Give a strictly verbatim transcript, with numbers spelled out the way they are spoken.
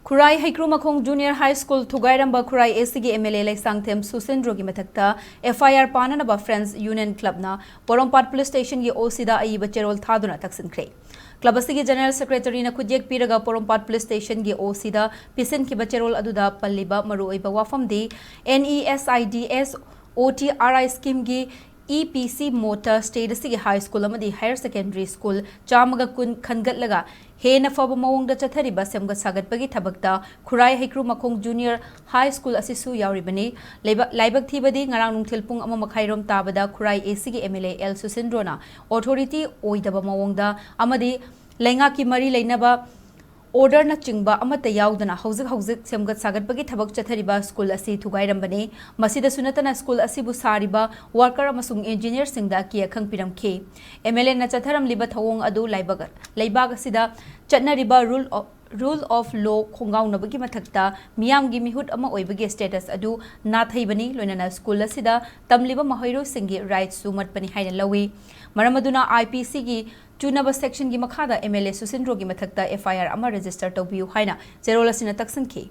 Khurai ꯍꯩꯀ꯭ꯔꯨꯃꯈꯣꯡ Junior High School ꯊꯨꯒꯥꯏꯔꯝꯕ Khurai A C ꯒꯤ M L A Leishangthem ꯁꯨꯁꯤꯟꯗ꯭ꯔꯣꯒꯤ ꯃꯊꯛꯇ F I R ꯄꯥꯅꯅꯕ Friends Union Club ꯅ ꯄꯣꯔꯣꯝꯄꯥꯠ Police Station ꯒꯤ O C ꯗ ꯑꯏꯕ ꯆꯦꯔꯣꯜ ꯊꯥꯗꯨꯅ ꯇꯛꯁꯤꯟꯈ꯭ꯔꯦ꯫ Club ꯑꯁꯤꯒꯤ General Secretary ꯅ ꯈꯨꯠꯌꯦꯛ ꯄꯤꯔꯒ ꯄꯣꯔꯣꯝꯄꯥꯠ Police Station ꯒꯤ O C ꯗ ꯄꯤꯁꯤꯟꯈꯤꯕ ꯆꯦꯔꯣꯜ ꯑꯗꯨꯗ ꯄꯜꯂꯤꯕ ꯃꯔꯨꯑꯣꯏꯕ ꯋꯥꯐꯝꯗꯤ N E S I D S O T R I scheme ꯒꯤ E P C ꯃꯣꯠꯇ state ꯑꯁꯤꯒꯤ high school ꯑꯃꯗꯤ higher secondary school ꯆꯥꯝꯃꯒ ꯀꯨꯟ ꯈꯟꯒꯠꯂꯒ ꯍꯦꯟꯅ ꯐꯕ ꯃꯑꯣꯡꯗ ꯆꯠꯊꯔꯤꯕ ꯁꯦꯝꯒꯠ ꯁꯥꯒꯠꯄꯒꯤ ꯊꯕꯛꯇ ꯈꯨꯔꯥꯏ ꯍꯩꯀ꯭ꯔꯨꯃꯈꯣꯡ Junior High School ꯑꯁꯤꯁꯨ ꯌꯥꯎꯔꯤꯕꯅꯤ꯫ ꯂꯩꯕ-, ꯂꯥꯏꯕꯛ ꯊꯤꯕꯗꯤ ꯉꯔꯥꯡ ꯅꯨꯡꯊꯤꯜ ꯄꯨꯡ ꯑꯃ ꯃꯈꯥꯏꯔꯣꯝ ꯇꯥꯕꯗ ꯈꯨꯔꯥꯏ A C ꯒꯤ M L A L ꯁꯨꯁꯤꯟꯗ꯭ꯔꯣꯅ authority ꯑꯣꯏꯗꯕ ꯃꯑꯣꯡꯗ ꯑꯃꯗꯤ ꯂꯩꯉꯥꯛꯀꯤ ꯃꯔꯤ ꯂꯩꯅꯕ order ꯅꯆꯤꯡꯕ ꯑꯃꯠꯇ ꯌꯥꯎꯗꯅ ꯍꯧꯖꯤꯛ ꯍꯧꯖꯤꯛ ꯁꯦꯝꯒꯠ ꯁꯥꯒꯠꯄꯒꯤ ꯊꯕꯛ ꯆꯠꯊꯔꯤꯕ school ꯑꯁꯤ ꯊꯨꯒꯥꯏꯔꯝꯕꯅꯤ꯫ ꯃꯁꯤꯗꯁꯨ ꯅꯠꯇꯅ school ꯑꯁꯤꯕꯨ ꯁꯥꯔꯤꯕ worker ꯑꯃꯁꯨꯡ engineer ꯁꯤꯡꯗ ꯑꯀꯤ ꯑꯈꯪ ꯄꯤꯔꯝꯈꯤ꯫ M L A ꯅ ꯆꯠꯊꯔꯝꯂꯤꯕ ꯊꯧꯑꯣꯡ ꯑꯗꯨ ꯂꯩꯕꯥꯛ, ꯂꯩꯕꯥꯛ ꯑꯁꯤꯗ ꯆꯠꯅꯔꯤꯕ rule of, rule of law ꯈꯣꯡꯒꯥꯎꯅꯕꯒꯤ ꯃꯊꯛꯇ ꯃꯤꯌꯥꯝꯒꯤ ꯃꯤꯍꯨꯠ ꯑꯃ ꯑꯣꯏꯕꯒꯤ status ꯑꯗꯨ ꯅꯥꯊꯩꯕꯅꯤ, ꯂꯣꯏꯅꯅ school ꯑꯁꯤꯗ ꯇꯝꯂꯤꯕ ꯃꯍꯩꯔꯣꯏꯁꯤꯡꯒꯤ rights ꯁꯨ ꯃꯠꯄꯅꯤ ꯍꯥꯏꯅ ꯂꯧꯏ꯫ ꯃꯔꯝ ꯑꯗꯨꯅ I P C ꯒꯤ ꯆꯨꯅꯕ section ꯒꯤ ꯃꯈꯥꯗ M L A ꯁꯨꯁꯤꯟꯗ꯭ꯔꯣꯒꯤ ꯃꯊꯛꯇ F I R ꯑꯃ register ꯇꯧꯕꯤꯌꯨ ꯍꯥꯏꯅ ꯆꯦꯔꯣꯜ ꯑꯁꯤꯅ ꯇꯛꯁꯤꯟꯈꯤ꯫